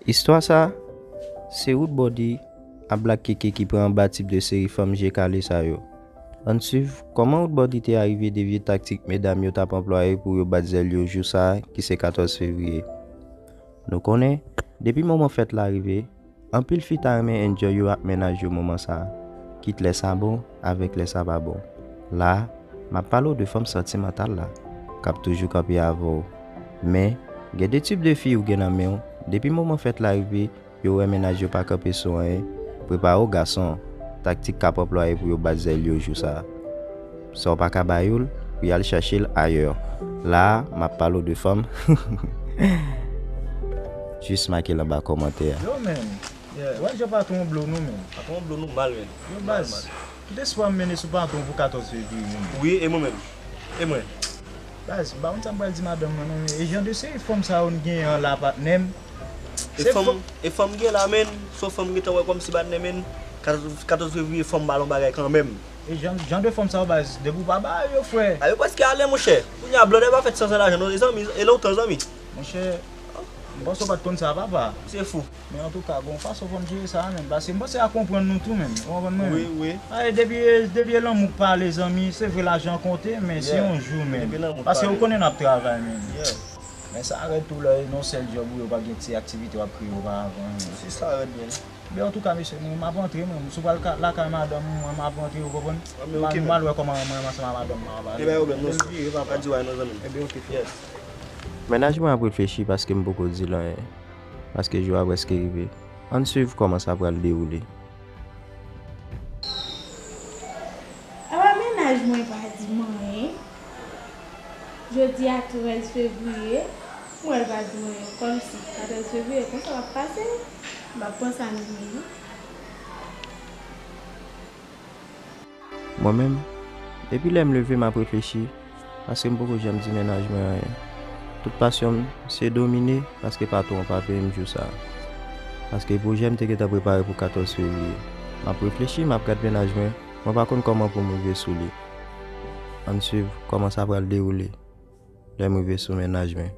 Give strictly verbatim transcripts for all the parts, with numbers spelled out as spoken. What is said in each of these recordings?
Istwa sa, se Woodbody ak Black Keke ki pran anba tip de seri fanm je kale sa yo. Ann swiv kòman Woodbody te arive devye taktik medam yo t ap anplwaye pou yo bat zèl yo jou sa a, ki se katòz fevriye. Nou konnen, depi moman fèt la rive, anpil fi ta renmen enjoy yo ak mennaj yo moman sa a, kit lè sa bon avèk lè sa pa bon. La a, m ap pale w de fanm santimantal la, k ap toujou kanpe avè w. Men, gen de tip de fi ou gen nan men w, depi moman fèt la rive, yo wè mennaj yo pa kanpe sou anyen, prepare w gason, taktik k ap anplwaye pou yo bat zèl yo jou sa a. Sa w pa ka ba yo l, pou y al chache l ayè. La a, m ap pale w de fanm. Jis make l anba kòmantè a. Yo, men. Yeah. Wè, jan patwon blow nou, men. Patwon blow nou mal, men. Yo, baz. Mal, mal. Tout espwa m mennen sou patwon pou katòz fevriye, men. Wi, e mwen menm. E mwen. Baz, m pa konn sa m pral di madanm mwen, non, men. E jan de seri fanm sa yo n genyen an la, patnè m. E fanm, e fanm gen la, men. Se yon fanm gentan wè kòmsi patnè, men. Katòz, katòz fevriye, fanm ba l yon bagay kanmenm. E jan, jan de fanm sa yo, baz, depi w pa ba yo, frè. A, yo prèske ale, monchè. Kounye a, blòdè pa fèt san, san lajan, non, e zanmi, e lontan, zanmi. Monchè, m panse w pa t konn sa, papa. Se fou. Men antouka, gon fason fò n jere sa a, menm. Paske m panse a konprann nou tou, menm. Ou konprann mwen, menm? Wi, wi. A, e depi, depi e lanmou k pale, zanmi, se vre lajan konte, men se yon jou, menm. Depi lanmou k pale. Paske ou konnen n ap travay, menm. Yeah. Men sa rèd tou lè e nan sèl djòb ou ye, ou pa gen ti aktivite w ap kreye oparavan, menm. Si sa rèd, menm. Men antouka, mesye, mwen, m ap antre, mwen. Si w pral ka-, lakay madanm mwen, m ap antre, ou konprann? Ah, men ok, m al wè kòman mwen ansanm ak madanm mwen ap pale. E pa pwoblèm, non. Vire, papa. Pa di w anyen, non, zanmi m. Ebyen, ok, frè. Yes. Mennaj mwen ap reflechi paske m poko di l anyen. Paske jou a prèske rive. Ann swiv kòman sa pral dewoule. Apa mennaj mwen pa di m anyen. Jodi a trèz fevriye, m wè l pa di m anyen. Kòmsi katòz fevriye konsa w ap pase, m p ap panse a nou menm non. Mwen menm, depi lè m leve m ap reflechi, paske m poko janm di mennaj mwen anyen. Tout pasyon m, se domine, paske patwon an pa peye m jou sa a. Paske pwojè m te gentan prepare pou katòz fevriye. M ap reflechi, m ap gad mennaj mwen, mwen pa konn kòman pou m rive sou li. Ann swiv kòman sa pral dewoule lè m rive sou mennaj mwen.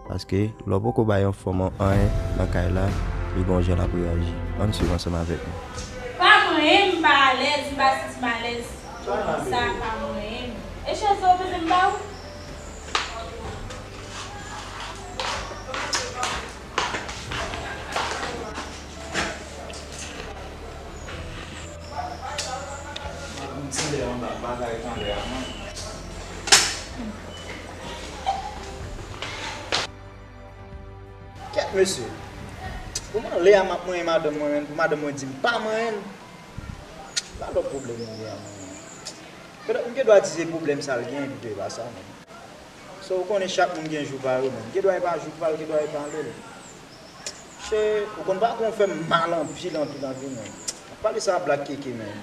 Paske, lè w poko bay yon fanm anyen nan kay la, li gon jan l ap reyaji. Ann swiv ansanm avèk mwen. Pa mwen, m pa alèz, m pa santi m alèz. Sa pa mwen. E chèz la w bezwen m ba ou? Yon ti lè anba bagay tanlè a, non. Kèt, mesye. Kòman lè a m ap manyen madanm mwen, menm, pou madanm mwen di m pa manyen l? Pa lòt pwoblèm ou gen an, menm. Petèt m gen dwa di se pwoblèm sa l gen, epi tou e pa sa, menm. So, ou konnen chak moun gen jou pa yo, menm. Gen dwa e pa jou pa l, gen dwa e pa l. Che, ou konn pa konn fè m mal anpil, anpil, anpil, menm. Pale sa a Black Keke, menm.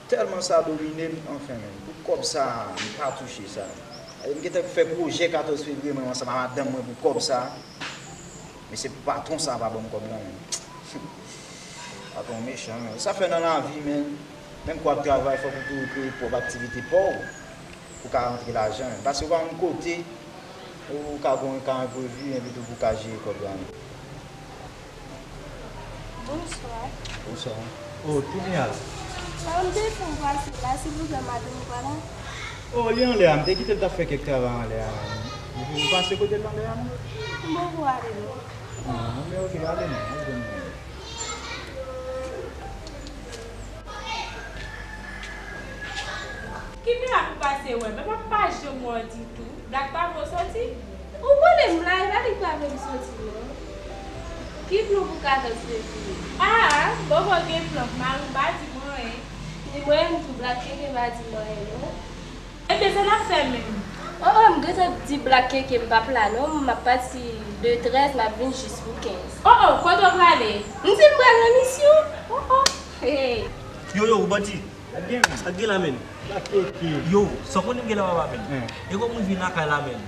Tèlman sa domine m, anfen, menm. Pou kòb sa a, m pa touche sa. E m gentan fè pwojè katòz fevriye mwen ansanm ak madanm mwen pou kòb sa a. Men se patwon sa a pa ban m kòb la, menm. Patwon mechan, menm. Sa fè nan lavi, menm. Menm ke w ap travay, fòk ou tou kreye pwòp aktivite pa w. Pou ka rantre lajan. Paske ou pa konn kote ou ka gon ka enprevi, epi tou pou ka jere kòb la menm. Bonswa. Bonswa. Oh, tou byen la? Sa m te fè m pase la, silvouplè, madanm ou pa la? Oh, li anlè a, m te kite l t ap fè kèk travay anlè a. Epi ou pase kote l anlè a, non? M poko ale, non. Ah, men ok, ale non, ok, non. Ki mirak ou pase wè? Men papa pa janm wè w ditou. Black pa vle w soti? Ou konnen m la, e pa li k pa vle m soti non. Ki plan pou katòz fevriye? Ah, Bobo gen plan, mari w pa di mwen anyen. Ni mwen menm tou, Black Keke pa di mwen anyen non. Ebyen, sa n ap fè menm? Oh, oh, m gentan di Black Keke m p ap la non, m ap pati le trèz, m ap vin jis pou kenz. Oh, oh, kote w prale? M di m pral nan misyon. Oh, oh, hey. Yo, yo, Woodbody. Sa k gen, menm? Sa k gen la, menm? Black Keke. Yo, sa w konnen m gen la papa, menm? Hmm. E kòm m rive lakay la, menm.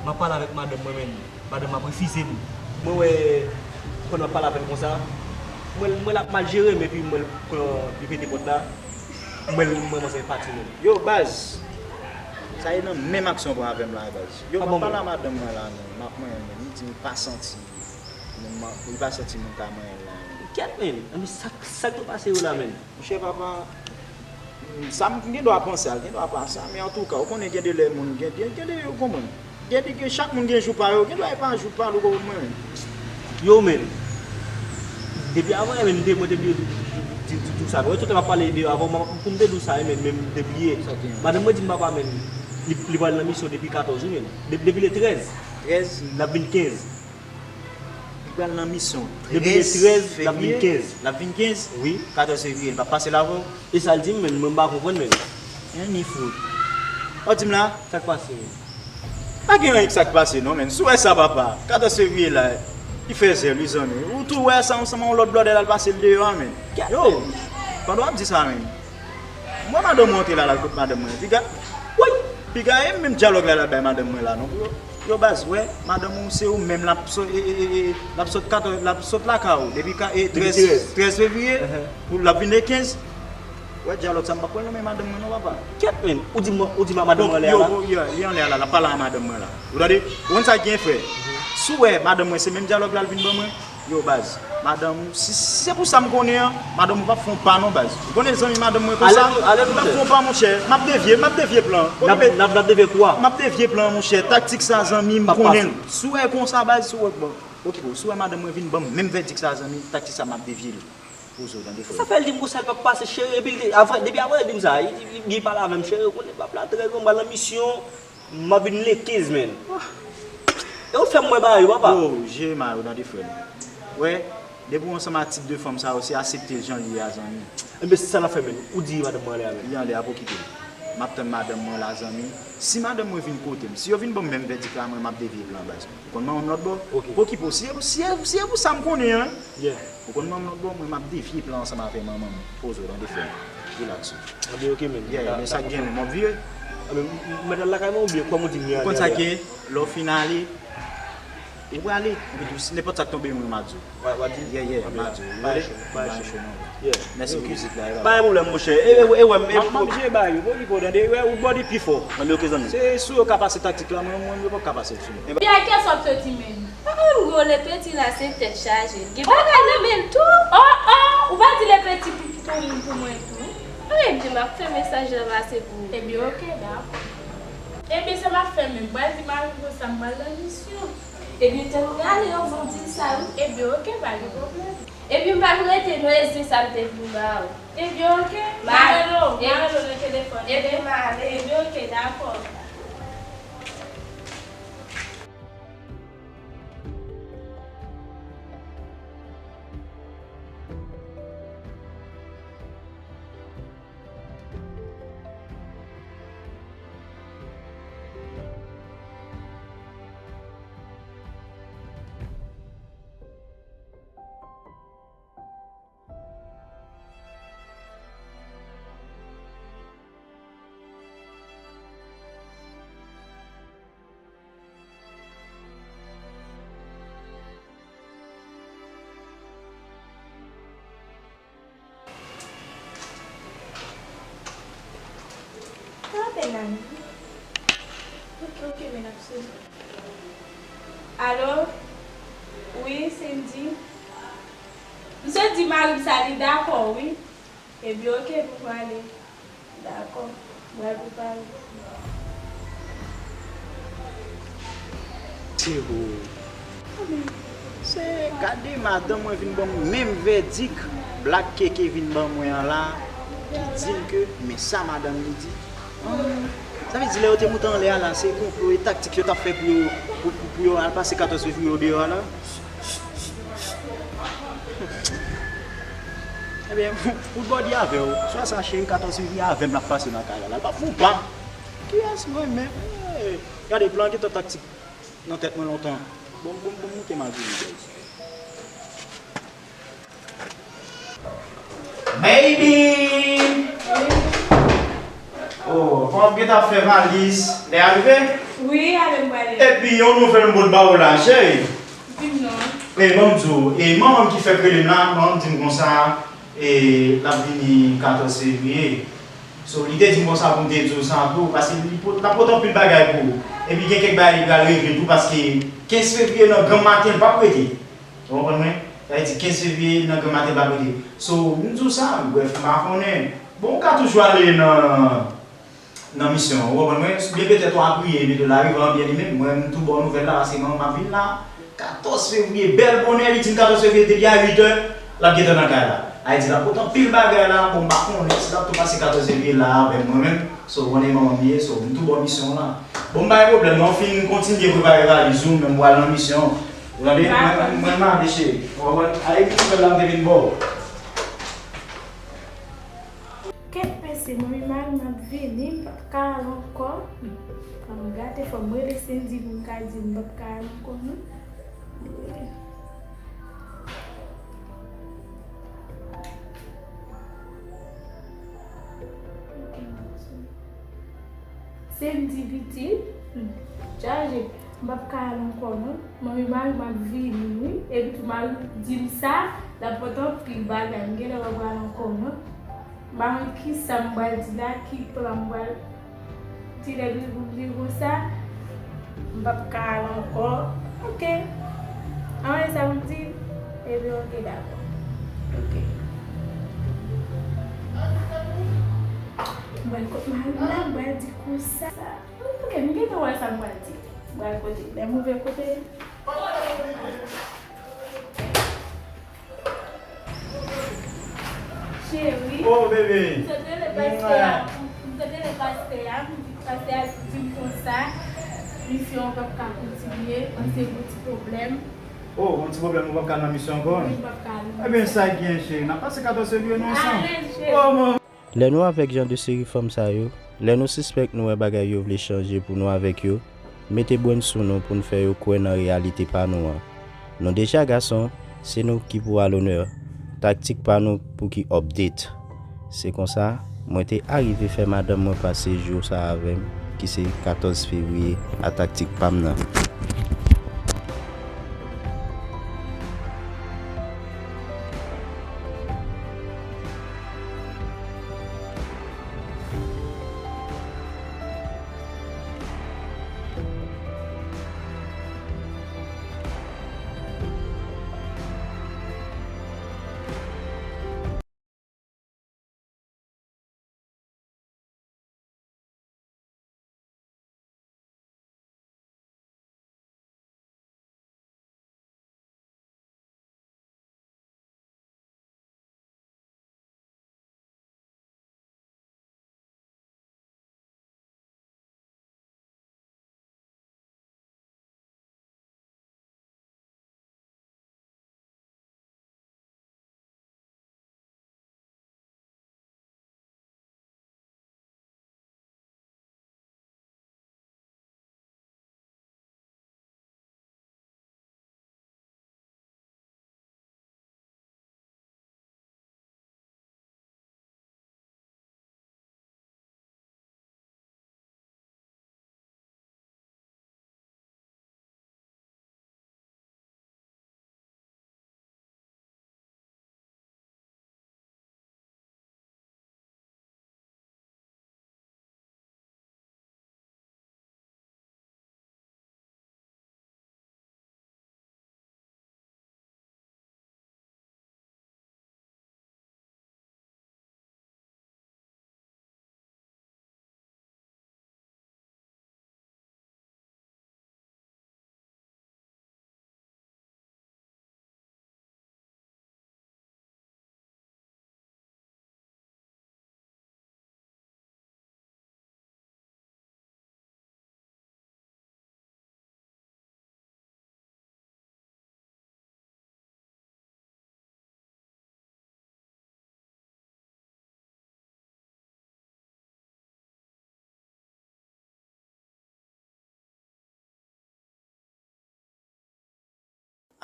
M ap pale avèk madanm mwen, men madanm mwen ap refize m. Mwen wè, pandan m ap pale avè l konsa, m wè l, m wè l ap mal jere m, epi m wè l pran, li pete pòt la. M wè l, m wè l kòmanse pati menm. Yo, baz, sa e nan menm aksyon w pran avè m la, baz. Yo, m ap pale a madanm mwen la, men, m ap manyen l, men, li di m pa santi. Li pa santi moun ka manyen l la. Kèt, men. Anben, sa, sa k tou pase yo la, men? Monchè, papa, sa m gen dwa panse a l, gen dwa pa sa, men antouka, ou konnen gen de lè moun, gen, gen, gen de, ou konprann. Gen de, gen, chak moun gen jou pa yo, gen dwa e pa jou pa l, ou konprann. Yo, men, depi avan yè, men, m te, mwen te bliye di, di, di, di, di sa. Mwen, tout lè m ap pale de yo avan, m, pou m te di w sa, men, men m te bliye. Madanm mwen di m, papa, men, li, li pral nan misyon depi katòz, wi, men. De-, depi le trèz. Trèz? L ap vin kenz. Li pral nan misyon. Depi le trèz, l ap vin kenz. L ap vin kenz? Wi. Katòz fevriye, li p ap pase la avè w? E sa l di m, men mwen m pa konprann, men. Anyen fout. Ou di m la? Sa k pase, men? Pa gen anyen k sa k pase, non, men. Si w wè sa, papa, katòz fevriye la, li fè zèl, wi, zanmi. Ou tou wè sa, ansanm yon lòt blòdè l al pase l deyò a, men. Yo, pandan w ap di sa, men. Mwen, madanm mwen antre la, l al kot madanm mwen. Piga, woy! Piga, e menm dyalòg la, l al bay madanm mwen la, non, bro. Yo, baz, wè, madanm ou, se ou menm, l ap sot, e, e, e, e, l ap sot katòz, l ap sot lakay ou. Depi ka, e, trèz, trèz fevriye, pou l ap vin le kenz. Wè, dyalòg sa, m p ap pran l nan men madanm mwen, non, papa. Kèt, men, ou di mwen, ou di ma-, madanm mwen anlè a la? Yo, yo, li anlè a la, l ap pale a madanm mwen la. Ou tande? Ou konn sa k gen, frè? Si w wè, madanm mwen, se menm dyalòg la, l vin ban mwen. Yo, baz, madanm ou, si, si se pou sa m konnen an, madanm ou p ap fè yon pa non, baz. Ou konnen zanmi madanm mwen konsa, li p ap fè yon pa, monchè. M ap devye, m ap devye plan. N ap, n ap, n ap devye kwa? M ap devye plan, monchè. Taktik sa, zanmi, m konnen l. Si w wè konsa, baz, si w wè, bon, oke, bon, si w wè madanm mwen vin ban m menm vèdik sa, zanmi, taktik sa, m ap devye l. Poze w, tande, frè. Sa fè l di m konsa, l p ap pase, cheri, epi l te, avan, depi avan l di m sa, li, li, li pale avè m, cheri, ou konnen, pap la trè gran, m pral nan misyon. M ap vin le kenz, men. E ou fè m wè bagay yo, papa. Yo, jere mari w, tande, frè m. Wè, depi w ansanm a tip de fanm sa yo, se aksepte l jan l ye a, zanmi. Enben, se sa n ap fè, men. Ou di madanm mwen anlè a, men. Li anlè a, pa okipe l. M ap tann madanm mwen la, zanmi. Si madanm mwen vin kote m, si yo vin ban m menm vèdik la, mwen, m ap devye plan, baz. Ou konn manman m lòt bò? Oke. Pa okipe w. Si, si, si e pou sa m konnen an. Yeah. Ou konn manman m lòt bò, mwen m ap devye plan ansanm avè manman m. Poze w, tande, frè m. Rilaks ou. Anben, oke, men. Yeah, men sa k gen menm, m ap vire. Anben, m, m, m mèt al lakay mwen oubyen kòm ou di m ye ale? Ou konn sa k gen, lè w fin ale, ou prale, ou di w si nenpòt sa k tonbe mwen, m a di w. W a, w a di? Yeah, yeah, m a di w. Ou tande? M pa cho, m pa cho non. Yeah. Mèsi pou mizik la, e pa. Pa gen pwoblèm, monchè. E, e, e, wè m, e, m ap jere bagay yo, pa okipe w, tande, wè, ou bò de pi fò. Anben, oke, zanmi. Se si yo ka pase taktik la, mwen, mwen, yo p ap ka pase l sou mwen. Pi a kiyès w ap soti menm? An, gwo Lepeti la se tèt chaje. L gen bagay nan men l tou. Oh, oh, ou pa di Lepeti pou, pou, pou mwen tou. Anben, m ap fè mesaj la pase pou ou. Ebyen, oke, dakò. Ebyen, sa m ap fè menm. M pral di mari m konsa, m pral nan misyon. Ebyen, tann prale, yo, bon, di l sa, wi. Ebyen, oke, pa gen pwoblèm. Ebyen, m pral rete, non, e se sa m te vin ba ou. Ebyen, oke. M a rele w, m a rele w nan telefòn. Ebyen, m a rele. Ebyen, oke, dakò. Sa apèl la menm? Oke, oke, men n ap sezi. Alo? Wi, Cindy. M sot di mari m sa, li dakò, wi. Ebyen, oke, nou prale. Dakò, m pral prepare. Tiro. Se gade madanm mwen vin ban m menm vèdik Black Keke vin ban mwen an la, ki di m ke men sa madanm li di. Sa vle di lè yo te moute anlè a la, se konplo e taktik yo t ap fè pou yo, pou, pou, pou yo al pase katòz fevriye yo deyò a la. Ebyen, pou, pou bòdi avè w, swa sa cheri katòz fevriye avè m l ap pase nan kay la. L ap fè yon pa. Kiyès mwen menm? Gade plan gentan taktik nan tèt mwen lontan. Bon, bon, bon, moute m al vini, guys. Baby! Oh, kòman w gentan fè valiz? Lè a rive? Wi, ale m prale. Epi yon nouvèl m pot ba w la, cheri. Di m non. E, ban m di w, e, manman m ki fèk rele m la, manman m di m konsa, e, l ap vini katòz fevriye. So, li te di m konsa pou m te di w sa tou, paske li pot, l ap pote anpil bagay pou ou. Epi gen kèk bagay li pral regle tou, paske kenz fevriye nan granm maten, l p ap rete. Ou konprann mwen? Sa vle di kenz fevriye nan grann maten pa prete. So, m di w sa, brèf, m pa konnen. Bon, ou ka toujou ale nan, nan misyon, ou konprann mwen? Oubyen petèt w ap priye, mete w larive anbyen li menm. Mwen, m tou ba w nouvèl la, paske mwen, m ap vin la. Katòz fevriye, bèl bonè, li di m katòz fevriye, depi a uit è, l ap gentan nan kay la. Sa vle di, l ap pote anpil bagay la, bon, m pa konnen si l ap tou pase katòz fevriye la avè mwen menm. So, ou konnen manman m ye, so, m tou ba w misyon la. Bon, m pa gen pwoblèm, non, fin kontinye prepare valiz ou, men m pral nan misyon. Ou tande? Mwen, mwen, mwen, mande cheri. Ou konprann? Ale, epi nouvèl la, m te vin ba w. Kèt mesye, mwen menm mari m ap vini, m p ap ka al ankò. Fò m gate, fò m rele Sendy pou m ka di l m p ap ka al ankò, non. Sendy pitit, hmm, chaje. M p ap ka al ankò non. Manmi mari m ap vini wi. Epi tou mari di m sa, l ap pote anpil bagay. M genlè p ap pral ankò non. M pa konn kisa m pral di la, ki plan m pral di lè li pou m di konsa. M p ap ka al ankò. Oke. Anmwey sa pou m di. Epi oke, dakò. Oke. M pral kot mari m la, m pral di konsa. Oke, m gentan wè sa m pral di. M pral kote. Lè m rive kote. Cheri. Oh, bebe. M sot rele pastè a. M sot rele pastè a. M di pastè a di m konsa. Misyon an p ap ka kontinye. Paske yon ti pwoblèm. Oh, yon ti pwoblèm, ou p ap ka nan misyon ankò? Wi, m p ap ka nan misyon. Ebyen, sa gen, cheri. N ap pase katòz fevriye nou ansanm. Alèz, cheri. Oh, man. Lè nou avèk jan de seri fanm sa yo, lè nou sispèk nou wè bagay yo vle chanje pou nou avèk yo, mete brenn sou nou pou n fè yo kwè nan reyalite pa nou an. Nou deja gason, se nou ki pou alonè. Taktik pa nou pou ki update. Se konsa, mwen te arive fè madanm mwen pase jou sa avè m, ki se katòz fevriye, a taktik pa m nan.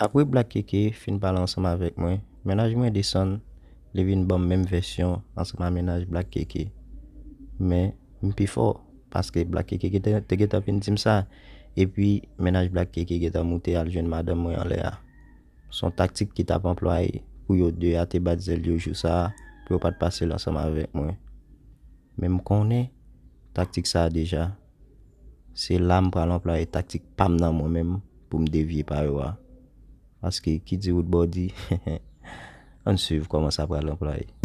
Apre Black Keke fin pale ansanm avèk mwen, mennaj mwen desann, li vin ban m menm vèsyon ansanm ak mennaj Black Keke. Men, m pi fò, paske Black Keke te, te gentan vin di m sa, epi mennaj Black Keke gentan moute al jwenn madanm mwen anlè a. Se yon taktik ki t ap anplwaye pou yo de a te bat zèl yo jou sa a, pou yo pa t pase l ansanm avèk mwen. Men m konnen taktik sa a deja. Se la m pral anplwaye taktik pa m nan mwen menm pou m devye pa yo a. Paske ki di wood body, ann swiv kòman sa pral anplwaye.